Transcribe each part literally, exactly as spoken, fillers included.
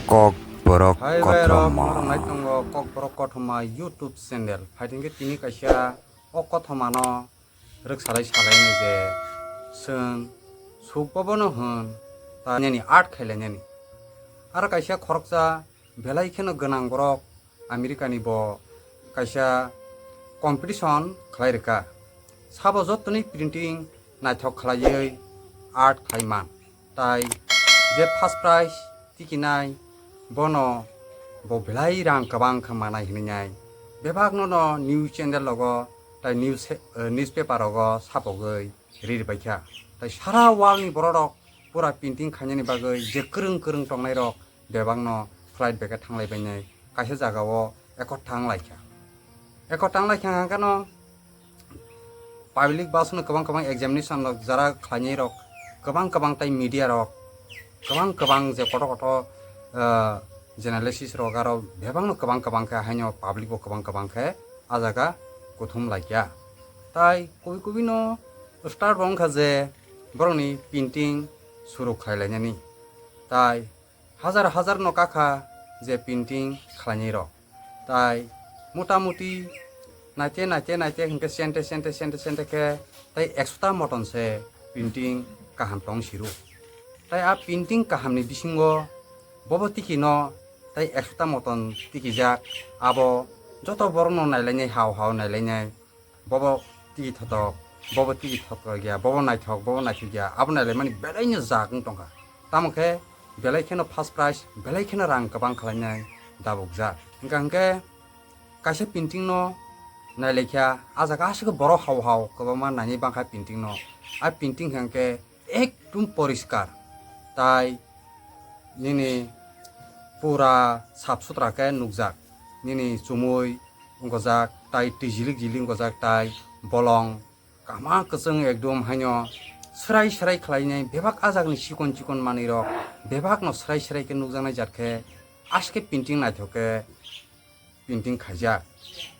Kokborok Hai bai rok, kothoma. Norok nai tongo Kokborok Kothoma YouTube channel. Phaithingkhe tini kaisa o kothomano rwksalai salaini je chwng suk bobono hwn ta nini art khailainani. Aro kaisa khoroksa belai kheno gwnang borok America ni bo kaisa competition khlai rwkha. Sabo jottoni printing naithok khlaiwi art khlai man. Tai je first prize tikinai bono bo belai rang kwbang khe manai hinwi nai. Bebakno no news channel rogo tai news, eh, newspaper rogo sapogwi ri rwbaikha. Tai sara world ni borok rok pura printing khainani bagwi je kwrwng kwrwng tongnai rok bebakno flight bai khe thanglai bainai, kaisa jagao ekho thang laikha. Ekho thang laikha hwnkhe no public bus no kwbang kwbang examination rok jara khlainai rok kwbang kwbang tai media rok kwbang kwbang je kotor kotor, ah, journalist rok aro bebakno kwbang kwbang khe haino public bo kwbang kwbang khe ah jaga kuthum laikha. Tai kubui kubui no start bo wngkha je borokni printing suru khlai lainani. Tai hajar hajar no kakha je printing khlainai rok. Tai mota moti naite naite naite hwnkhe sente sente sente sente khe tai ekso ta moton se printing kaham tong siru. Tai a printing kaham ni bisingo bobo tiki no tai ekso ta moton tikijak, abo joto borok no nailainai, hao hao nailainai. Bobo tiki thotok, bobo tiki thotok ya, bobo naithok, bobo naithok ya, abo nailaimani belai no jak wng tongkha. Tamo khe belai kheno first prize, belai kheno rang kwbang khlainai dabukjak. Hwnkha hwnkhe kaisa printing no nailaikha, ah jaga aswk borok hao hao kwbangma nainai bangkha printing no. A printing hwnkhe ekdum poriskar, tai nini pura sap sutra khe nukjak, nini chumui wngkojak, tai twi jilik jilik wngkojak, tai bolong kahma kwchwng ekdum haino swrai swrai khlainai, bebak ah jagani chikon chikon manwi rok bebak no swrai swrai khe nukjaknai jat khe, aswk khe printing naithok khe printing khaijak,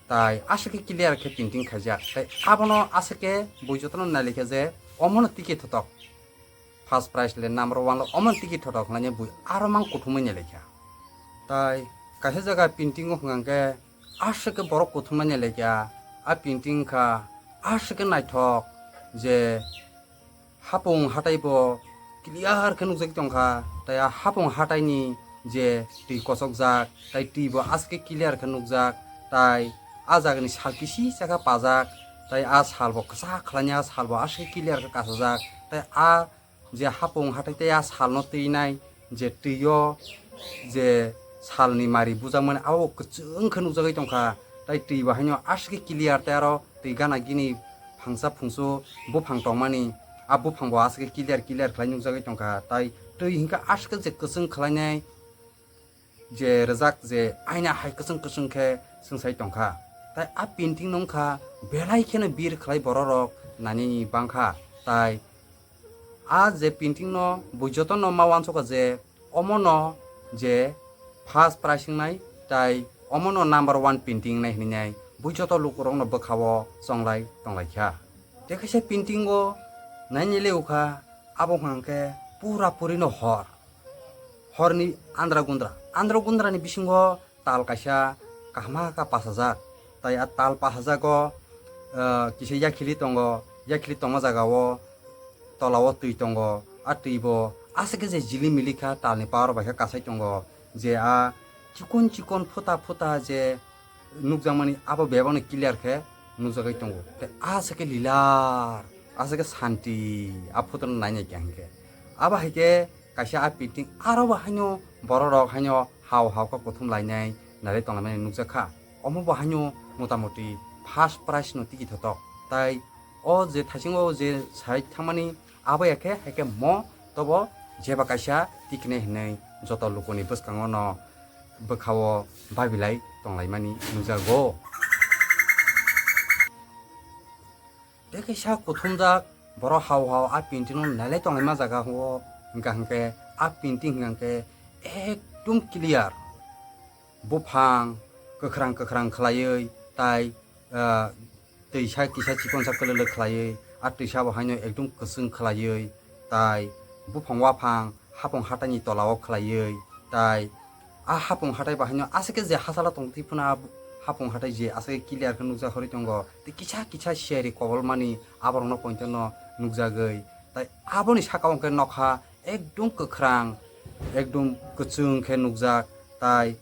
tai aswk khe clear khe printing khaijak, tai abono aswk khe bui jotono nailaikha je omono tiki thotok, first prize le number one lo omono tiki thotok hwnlainai bui aro mang kuthumwi nailaikha. Tai kaisa jaga printing o hwnkha hwnkhe aswk khe borok kuthumwi nailaikha, a printing wngkha aswk khe naithok je hapung hatai bo clear khe nukjagwi tongkha, tai a hapung hatai ni je twi kochokjak, tai twi bo aswk khe clear khe nukjak, tai a jagani sal kisi chakha pajak, tai a sal bo kwchak khlainai, a sal bo aswk khe clear khe kasajak, tai a je hapung hatai tai a sal no twi nai je twi o je sal ni mari bujakmani abo kwchwng khe nukjagwi tongkha, tai twi bo haino aswk khe clear, tai aro twi gana gini phangsa phungsu buphang tongmani, a buphang bo aswk khe clear clear khlai nukjagwi tongkha, tai twi hinkhe aswk khe je kwchwng khlainai je rwjak je aina hai kwchwng kwchwng khe swngsai tongkha. Tai a painting no wngkha belai kheno bir khlai borok rok nainani bangkha, tai a je painting no bui jotono ma uansukha je omono je first prize wngnai, tai omono number one painting wngnai hwnwi nai bui joto lukurokno bwkhao chonglai tonglaikha. Tei kaisa painting o nainai le ukha, abo hwnkha hwnkhe pura purino hor, horni andra gundra, andra gundrani bisingo tal kaisa kaham kha pasajak, tai a tal pasajago, ah, kisa yakhili tongo, yakhili tongma jagao tolao twi tongo, a twi bo aswk khe je jili mili kha, talni power bai khe kasai tongo, je a chikon chikon phuta phuta je nukjakmani abo bebakno clear khe nukjagwi tongo. Tei aswk khe lilar, aswk khe santi a photo no nainai khe hwnkhe. Abo hai khe kaisa a painting aro bo haino borok rok haino hao hao khe kuthum lainai, nailai tonglaimani nukjakha. Omo bo haino motamoti first prize no tiki thotok. Tai o je thaisingo je sai thangmani abo ya khe, hai khe mo tobo jeba kaisa tiknai hinwi joto lukuni bwskango no bwkhao babilai tonglaimani nukjago. Tei kaisa kuthumjak borok hao hao a painting no nailai tonglaima jaga o hwnkha hwnkhe a painting hwnkha hwnkhe ekdum clear. Buphang kwkhrang kwkhrang khlaiwi tai, ah, twisa kisa chikonsa kwlwlwk khlaiwi, a twisa bo haino ekdum kwchwng khlaiwi, tai buphang waphang hapung hataini tolao khlaiwi, tai A hapung hatai bahaino aswk khe je hachalo tong twi phano a hapung hatai je aswk khe clear khe nukjak horwi tongo. Tei kisa kisa siyari kobolmani aborokno pointerno nukjagwi. Tai aboni saka o hwnkhe nokha ekdum kwkhrang, ekdum kwchwng khe nukjak. Tai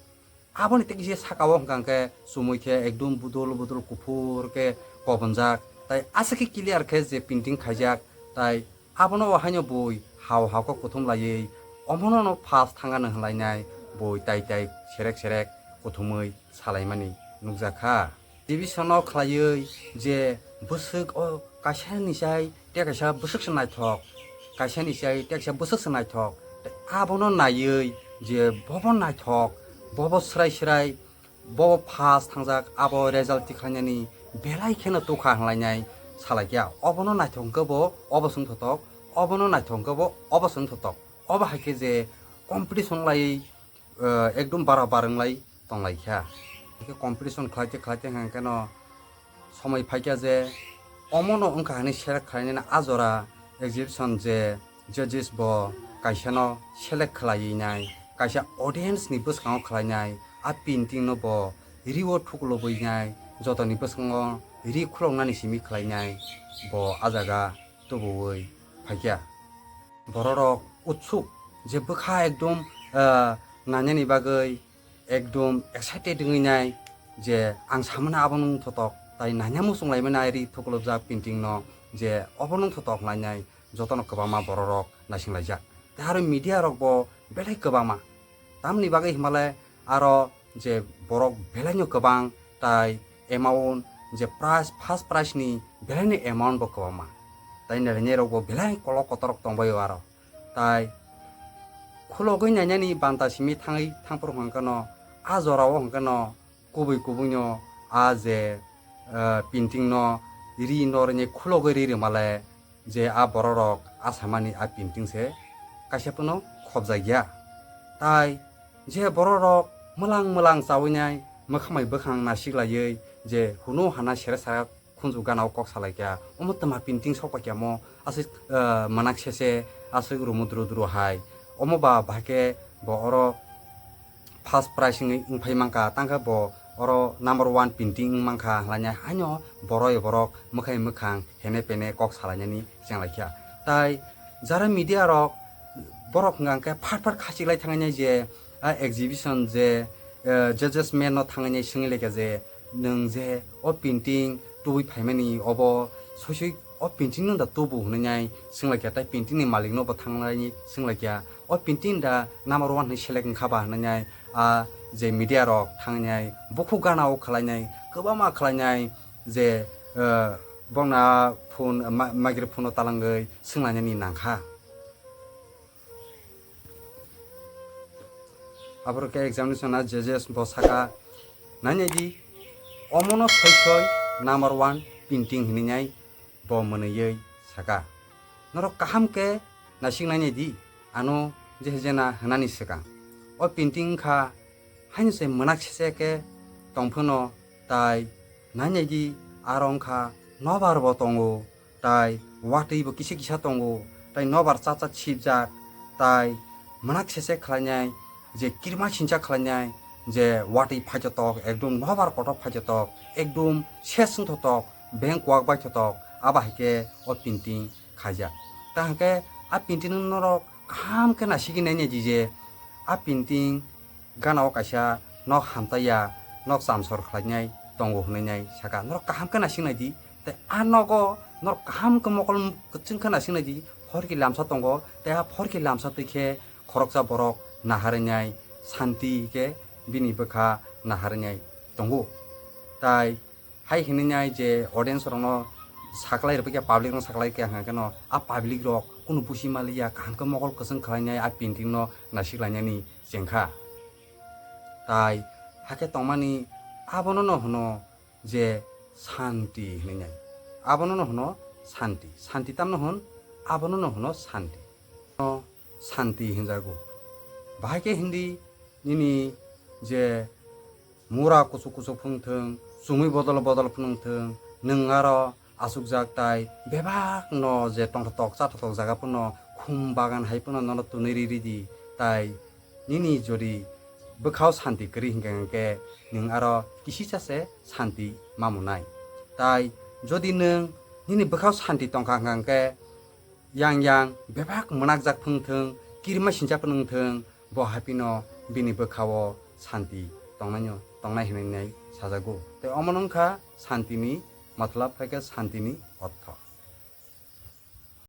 aboni tei kisa saka o hwnkha hwnkhe chumui khe ekdum budul budul kuphur khe kobonjak. Tai aswk khe clear khe je painting khaijak. Tai abono o haino bui hao hao khe kuthum laiwi omono no first thanga no hwnlainai bui tai tai serek serek kuthumui salaimani nukjakha. Division o khlaiwi je bwswk o kaisa ni chai tei kaisa bwswk se naithok, kaisa ni chai tei kaisa bwswk se naithok. Tei abono naiwi je bobo naithok, bobo swrai swrai, bobo first thangjak, abo result tikhlainani belai kheno tukha hwnlainai salaikha. Obono naithok hwnkhe bo obo chwng thotok, obono naithok hwnkhe bo obo chwng thotok. Obo hai khe je competition laiwi, eh, ekdum bara bar wnglai tonglaikha. Hwnkhe competition khlaite khlaite hwnkhe no somoi phaikha je omono wngkha hwnwi select khlainani a jora exhibition je judges bo kaisano select khlaiwi nai, kaisa audience ni bwskango khlainai, a painting no bo ri o thuklobwi nai, jotoni bwskango ri khuloknani simi khlainai bo a jaga tubuwi phaikha. Bororok utsuk je bwkha ekdom, ah, nainani bagwi ekdom excited wngwi nai je ang samani abono wng thotok, tai naina muchung laimani ari thuklubjak painting no je obono wng thotok hwnlainai jotono kwbangma bororok naising laijak. Tei aro media rok bo belai kwbangma, tamni bagwi hwnmale aro je borok belaino kwbang tai amount je prize, first prize ni belaino amount bo kwbangma, tai nainai rok bo belai kolok kotorok tongbaio aro. Tai khulogwi nainani banta simi thangwi thangphuru hwnkhe no a jora o hwnkhe no kubui kubui no a je, eh, painting no ri no rini khulogwi ri rwmale je a bororok a samani a painting se kaisa phano khobjakya. Tai je bororok mwlang mwlang chawi nai mwkhang bai bwkhang nasik laiwi je hunu hana sere sara khunju gana o kok salai kha, omo twma painting sok pai kha mo aswk, eh, mwnak sese aswk rumu duru duru hai. Omo ba bahai khe bo oro first prize wngwi wngphai mankha, tangkhe bo oro number one painting wng mankha hwnlainai haino borok borok mwkhai mwkhang hene pene kok salainani chenglai kha. Tai jara media rok borok hwnka hwnkhe phat phat khachik lai thangnai je a exhibition je, eh, judges men no thangnai swngwi lai kha je nwng je o painting tubui phaimani obo soi soi o painting no da tubu hwnwi nai swnglaikha, tai painting ni malik no bo thanglai swnglaikha, o painting da number one hwnwi select wngkha ba hwnwi nai a je media rok thangnai bukhuk gana o khwlainai kwbangma khwlainai je, eh, bongna phone ma-, microphone no talangwi swnglainani nangkha. Aboro khe examination a judges bo saka, "Nainai di, omono soi soi number one painting," hinwi nai bo mwnwiwi saka. Norok kaham khe naisik nainai di, ano je jena hwnani swkang. O painting wngkha haino se mwnak sese khe tong phano, tai nainai di, aro wngkha nobar bo tongo. Tai watwi bo kisa kisa tongo, tai nobar cha cha sibjak, tai mwnak sese khlainai, je kirma sincha khlainai, je watwi phaitotok, ekdum nobar kotor phaitotok, ekdum ses wngthotok, beng kwak baithotok, abo hai khe o painting khaijak. Ta hwnkhe a painting norok kaham khe naisigi nainai di je a painting gana o kaisa nok hamtaiya, nok chamsor khlainai tongo hwnwi nai saka. Norok kaham khe naising nai di, tei a nogo norok kaham khe mokol kwchwng khe naising nai di, phorki lamsa tongo, tei a phorki lamsa twi khe khoroksa borok naharwi nai santi khe bini bwkha naharwi nai tongo. Tai hai hinwi nai je audience rokno saklai rwbaikha, public no saklai kha hwnkhe no a public rok kunu busi maliya kaham khe mokol kwchwng khlainai a painting no naisik lainani chengkha. Tai hakhe tongmani abono no hwno je santi hinwi nai. Abono no hwno santi. Santi tamno hwn? Abono no hwno santi. No santi hinjago. Bahai khe hindi nini je mura kuchuk kuchuk phunuk thung, chumui bodol bodol phunuk thung, nwng aro achukjak tai bebak no je tongthotok chathotok jaga phano khum bagan hai phano nono twnwi ri ri di, tai nini jodi bwkhao santi kwrwi hwnkha hwnkhe nwng aro kisisa se santi mamunai. Tai jodi nwng nini bwkhao santi tongkha hwnkha hwnkhe yang yang bebak mwnakjak phwng thwng, kirima sinjak phwng thwng, bo haphino bini bwkhao santi tongnaino, tongnai hwnwi nai sajago. Tai omono wngkha santini matlab, hai khe santini ortho.